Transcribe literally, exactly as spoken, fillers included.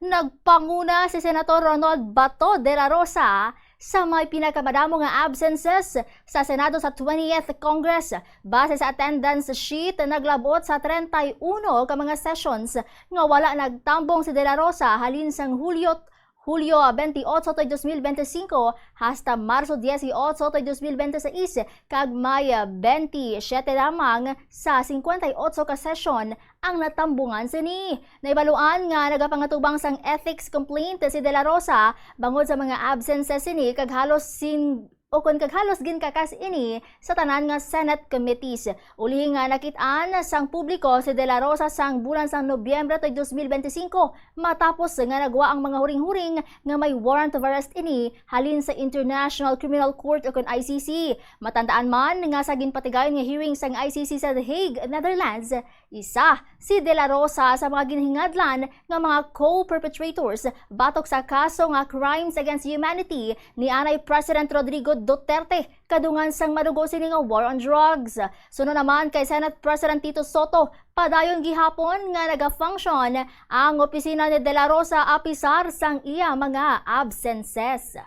Nagpanguna si Senator Ronald Bato de la Rosa sa may pinakamadamo nga absences sa Senado sa twentieth Congress. Base sa attendance sheet, naglabot sa treinta y uno ka mga sessions nga wala nagtambong si de la Rosa halin sang Hulyo, Hulyo twenty-eight tuig dos mil bente singko hasta Marso dieciocho tuig dos mil bente seis, kag may twenty-seven lamang sa cincuenta y ocho ka sesyon ang natambungan sini. Nahibaluan nga nagapangatubang sang ethics complaint si De La Rosa bangod sa mga absences sini kag halos sin-, o kon kag halos ginkakas ini sa tanan nga Senate committees. Uli nga nakit-an sang publiko si De La Rosa sang bulan sang Nobyembre tuig dos mil bente singko, matapos nga nagwa ang mga huring-huring nga may warrant of arrest ini halin sa International Criminal Court o kon I C C. Matandaan man nga sa ginpatigayon nga hearing sang I C C sa The Hague, Netherlands, isa si De La Rosa sa mga ginhingadlan nga mga co-perpetrators batok sa kaso nga crimes against humanity ni anay President Rodrigo Duterte kadungan sang madugo sini nga war on drugs. Suno naman kay Senate President Tito Soto, padayon gihapon nga nagafunction ang opisina ni De La Rosa apisar sang iya mga absences.